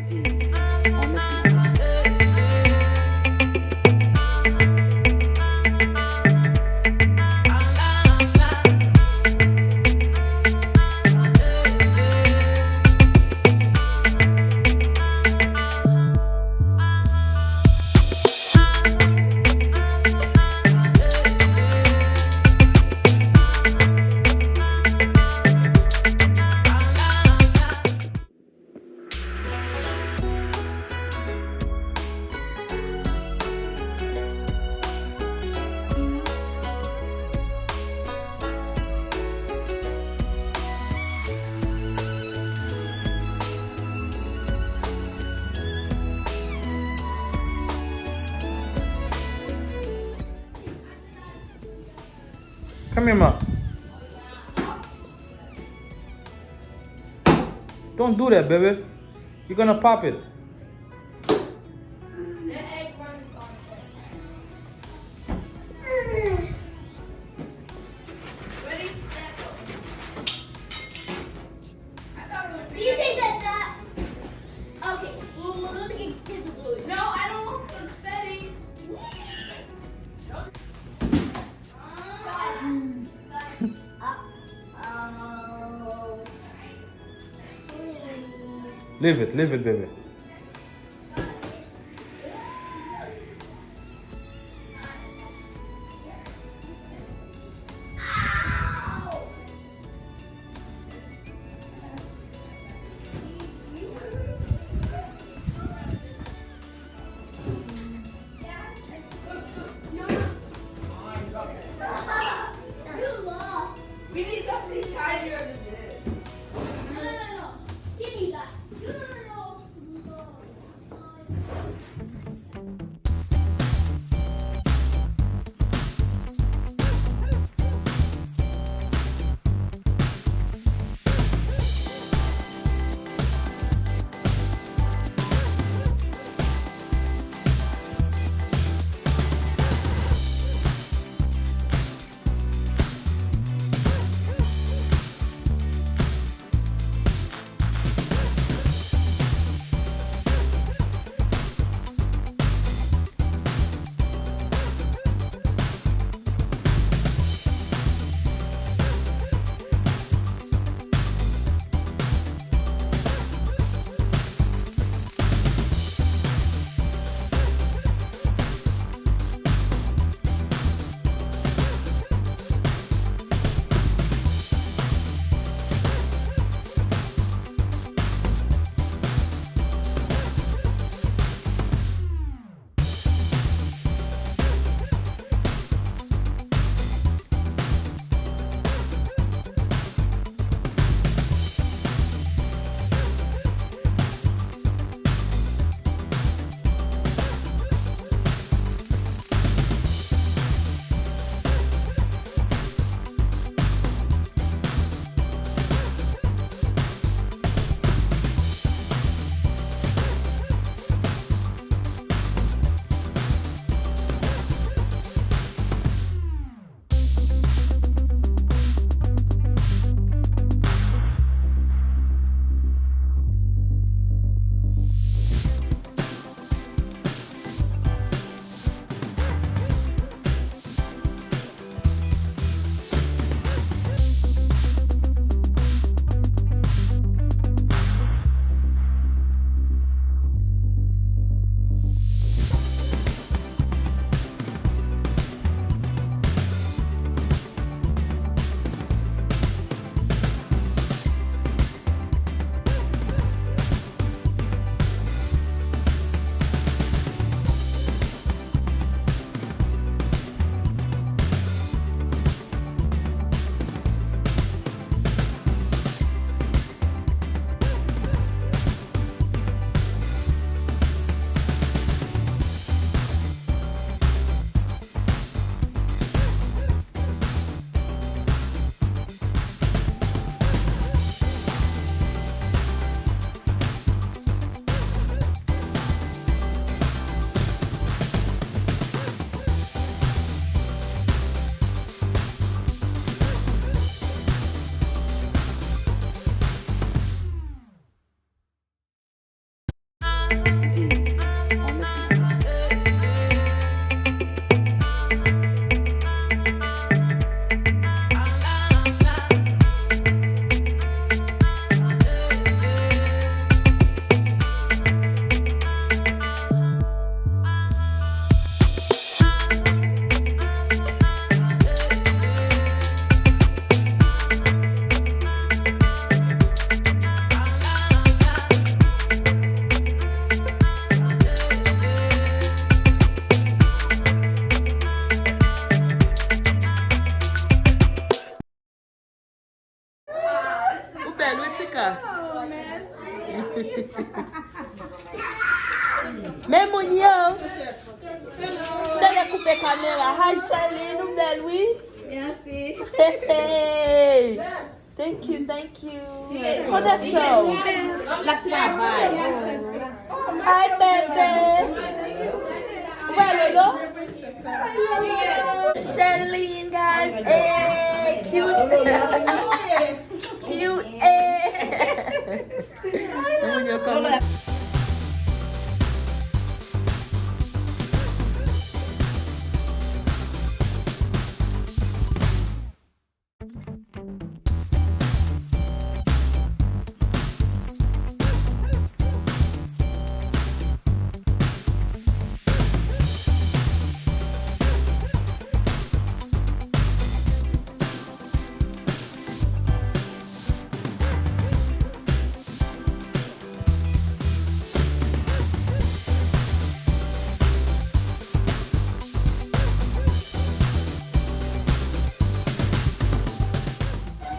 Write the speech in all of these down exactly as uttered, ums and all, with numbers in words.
On the beat. Come here, ma. Don't do that, baby. You're gonna pop it. Do you think that that? Okay, well, well, let me get, get the balloon. No, I don't want confetti. Leave it, leave it, baby. You lost. We need something tinier than this. No, no, no, no. Give me that. No, no, no, no. Men moun yo. Dede koupe kamera. Hi, Shelly, nou bèl, wi. Mèsi. Hey, hey. Thank you, thank you. Kote sè w? L ap travay. Hi, bebe. Ou wè Lolo? Shelly, guys. Hey, cute. Cute. Hey. Moun yo kòmanse.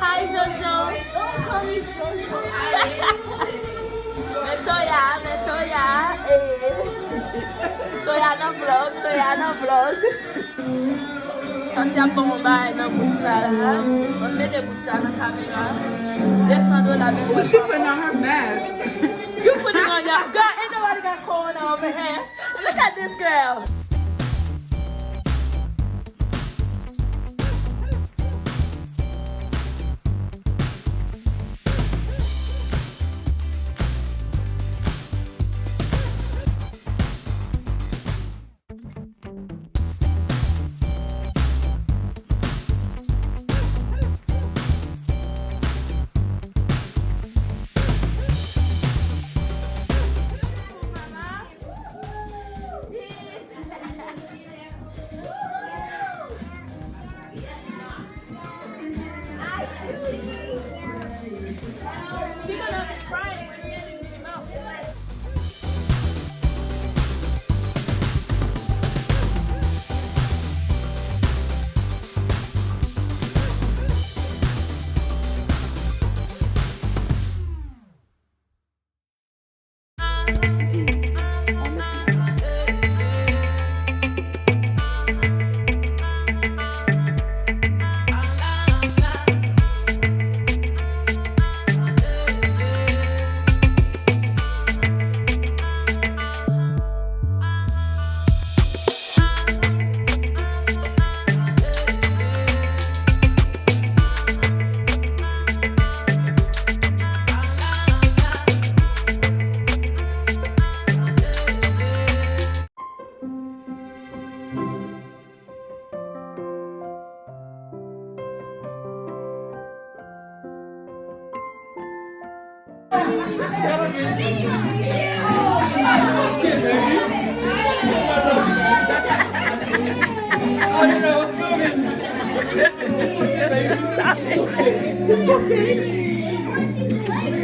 Hi, Jojo. Don't call me Jojo. Men Toya, men Toya. Eh. Toya nan vlog, Toya nan vlog. Tanti ap ban yon bagay nan bouch la la. Mwen mete bouch la nan kamera. De san dola, men. What she putting on her mask? You putting on your, girl, ain't nobody got corona over here. Look at this girl.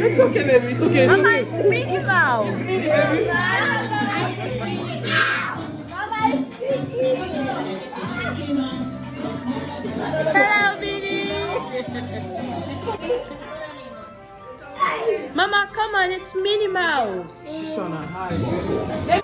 It's okay, baby. It's okay. It's okay. Mama, it's Minnie Mouse. It's Minnie, baby. Hello, Minnie. Mama, come on, it's Minnie Mouse. She's trying to hide.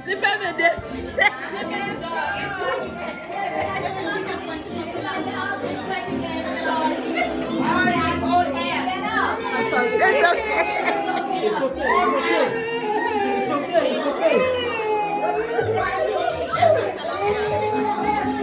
Li fèmen de je. It's okay. It's okay. It's okay. It's okay. It's okay.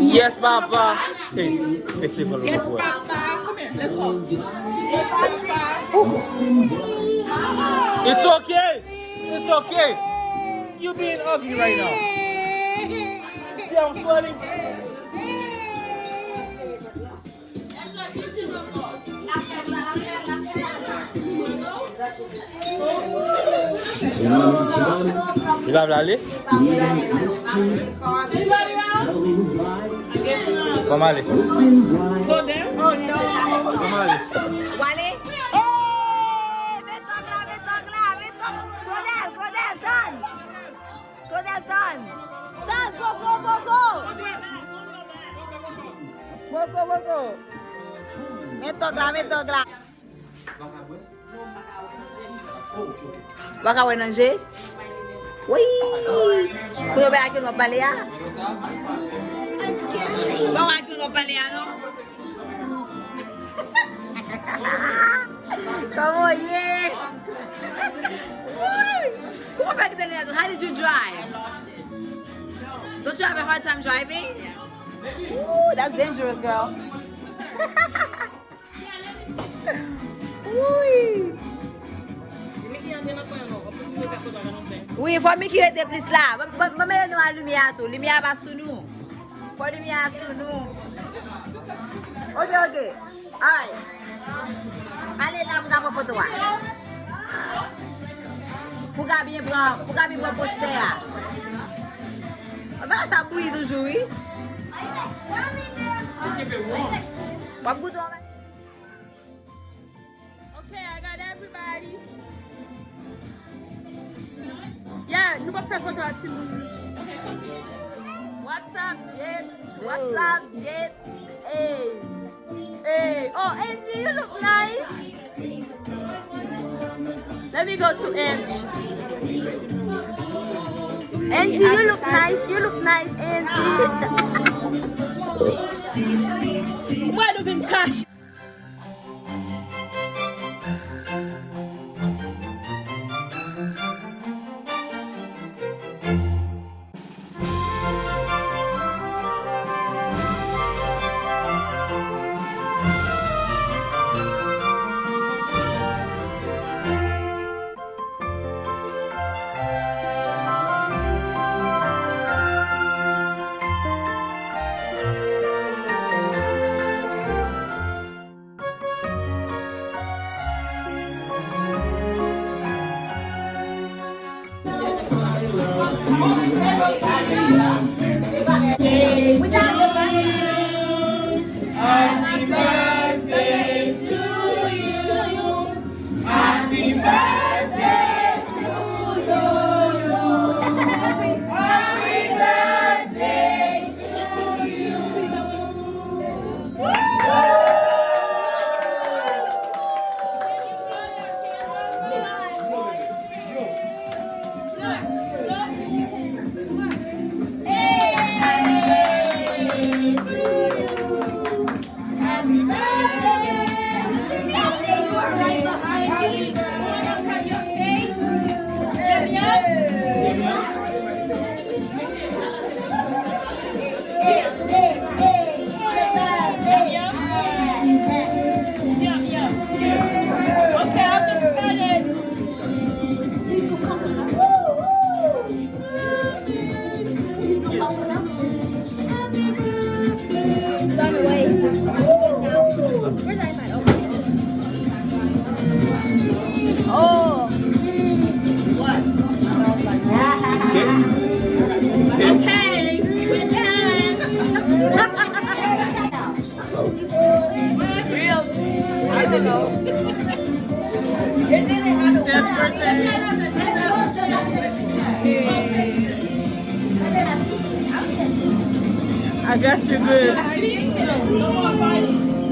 Yes, papa. Hey, ese kòl mwen fè. Papa, come here, let's go. It's okay. It's okay. You being ugly right now. See, I'm sweating. Li pa vle ale? Kòman ale? Kòman ale? W ale? Eee! Men tòg la, men tòg la, men tòg! Claudel, Claudel, tann! Claudel, tann! Tann, poko, poko! Poko, poko! Men tòg la, men tòg la! Ou pa ka wè nan je? Wi! Pou yo bay ak youn w ap pale a? Pa wè ak youn w ap pale a, non? Kòman w ye? Wi! Kòman w fè kite linèt ou? How did you drive? Don't you have a hard time driving? Ooh, that's dangerous, girl. Wi. Wi, fò Miki rete plis la. Ban, ban, ban mete nou a limyè a tou. Limyè a pa sou nou. Fò limyè a sou nou. Ok, ok. Alright. Ale la pou ka pran foto a. Pou ka byen pran, pou ka byen pran postè a. Bagay sa bouyi toujou, wi. W ap goute yon bagay. Okay, I got everybody. Yeah, nou p ap fè foto ak timoun. What's up, Jets? What's up, Jets? Hey. Hey. Oh, Angie, you look nice. Let me go to Angie. Angie, you look nice. You look nice, Angie. Mwen nou vin kache. Oh. Okay. Okay, we're done. Real. I don't know. Happy birthday. I got you good.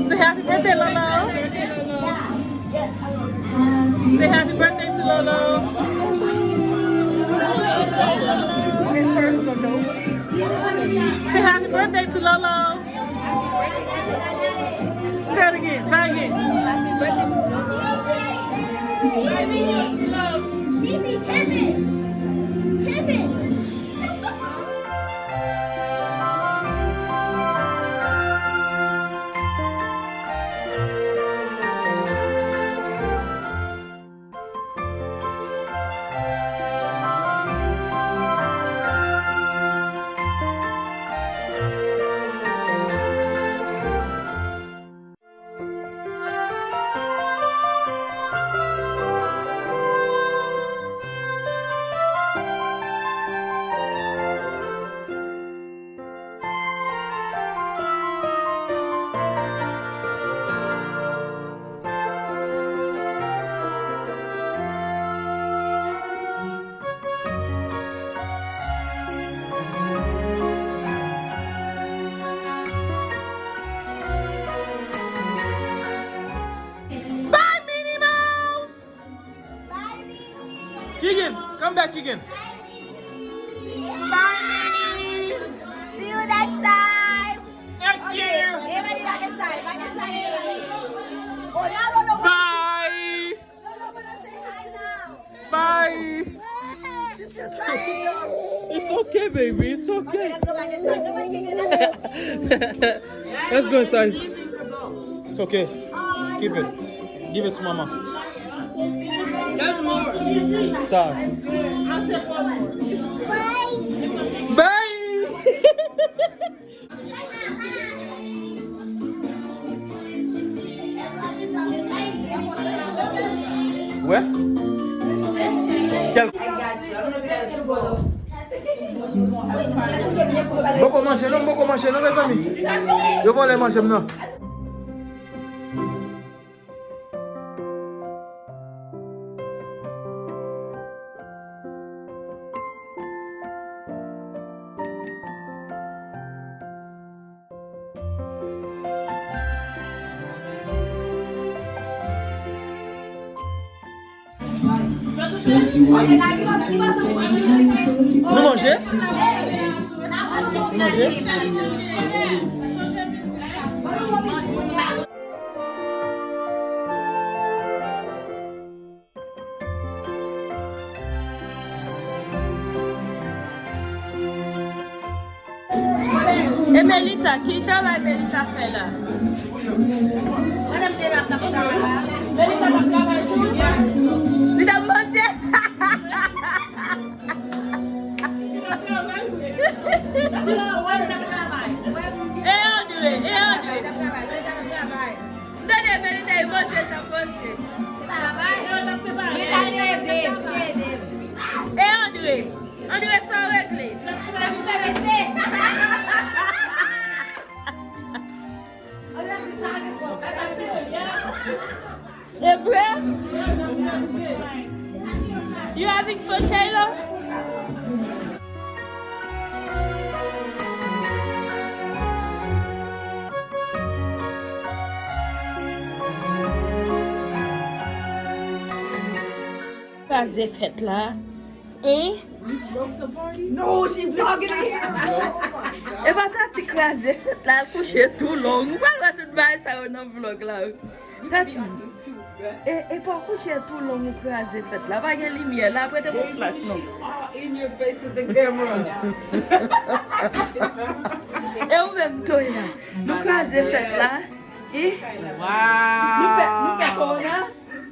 Say happy birthday, Lolo. Say happy birthday to Lolo. Say happy birthday to Lolo. Say it again. Try again. Kevin. Kevin. Come back again. Bye, Manny. See you next time. Next year. Everybody back inside. Back inside, everybody. Oh, no, no, no. Bye. No, no, no, say hi now. Bye. Sister, bye. It's okay, baby. It's okay. Okay, let's go back inside. Come on, Kiki, let's go. Let's go inside. It's okay. Keep it. Give it to mama. There's more. Sa. Bye. Wè? Kèl... Poko manje non, poko manje non, mezanmi. Yo vòlè manje m nan. Nou manje? Nou manje? E Melita, ki travay Melita fè la? Melita t ap travay tou? Li t ap manje. E Andre, e Andre. Tande, Melita, e manje sa manje. Li t al ede, li te ede. E Andre? Andre, sa w regle? E vre? You having fun, Kayla? Kraze fèt la. Hein? No, she vlogging in here. Oh my God. E pa Tati kraze fèt la, al kouche tou long. Ou pral wè tout bagay sa yo nan vlog la. Tati, e, e pa w kouche tou long ou kraze fèt la. Pa gen limyè la, prete m yon flash non. All in your face with the camera. E ou menm, Toya? Nou kraze fèt la. E? Wow. Nou pè, nou pè kòwona?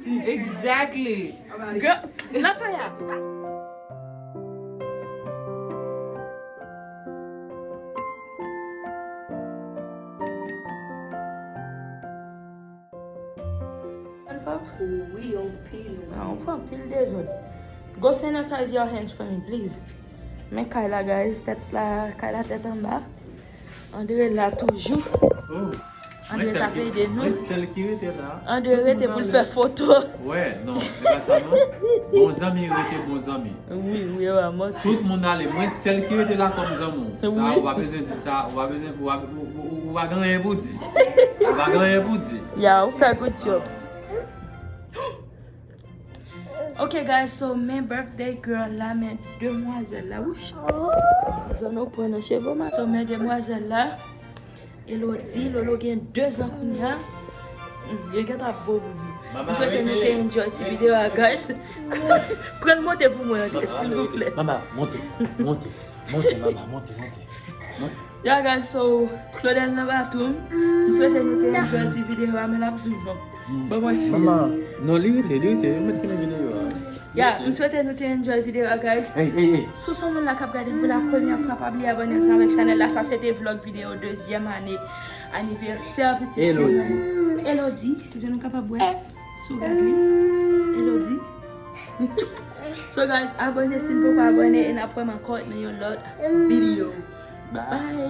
Exactly. Girl, Latoya. Wi, anpil, wi. Ah, ou fè anpil dezòd. Go sanitize your hands for me, please. Men Kayla, guys, tèt la, Kayla tèt anba. Andre la toujou. Oh, Andre t ap ede nou. Mwen sèl ki rete la. Andre rete pou l fè foto. Wè, non, e pa sa non. Bon zanmi rete bon zanmi. Wi, wi, e pa manti. Tout moun ale, mwen sèl ki rete la kòm zanmi w. Sa, ou pa bezwen di sa, ou pa bezwen, ou pa, ou, ou, ou pa gen anyen pou di. Ou pa gen anyen pou di. Ya, ou fè good job. Ok, guys, so men birthday girl la, men demwazèl la. Wouch. Zanmi w pran nan cheve w, man. So men demwazèl la. Elodie, Lolo gen de zan kounye a. Hmm, yo gentan ap bo nou. M swete nou te enjoy ti videyo a, guys. Pran l monte pou mwen, silvouplè. Mama, monte, monte, monte, mama, monte, monte, monte. Ya, guys, so, Claudel nan bathroom. M swete nou te enjoy ti videyo a, men l ap di w non. Bon, mwen fini. Mama, non, li rete, li rete, yo mèt fini videyo a. Ya, m swete nou te enjoy videyo a, guys. Ey, ey, ey. Si w se yon moun la k ap gade pou la premyè fwa, pa bliye abòne ansanm avèk chanèl la. Sa se te vlog videyo dezyèm ane anivèsè pitit Elodie. Elodie, je nou kapab wè. Si w gade. Elodie. So, guys, abòne si n poko abòne, e n ap wè m ankò nan yon lòt videyo. Bye.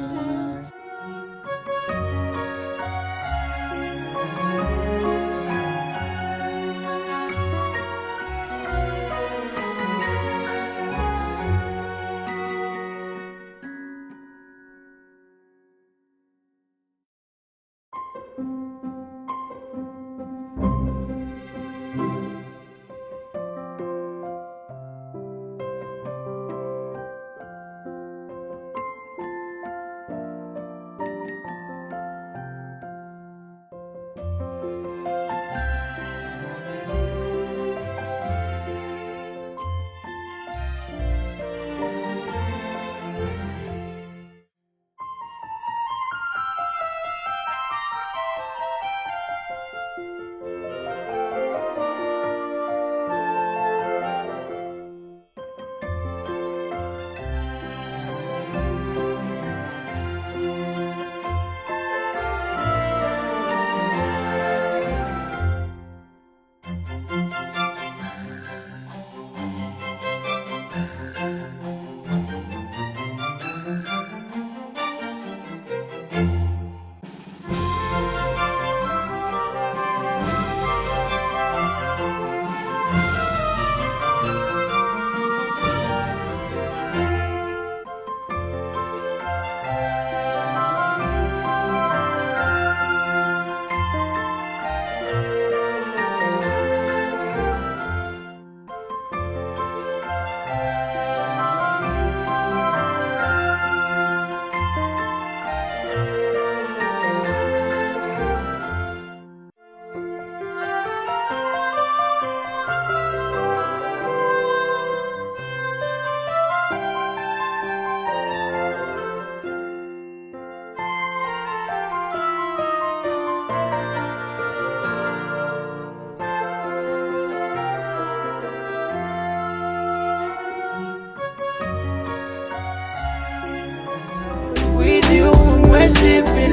Sipping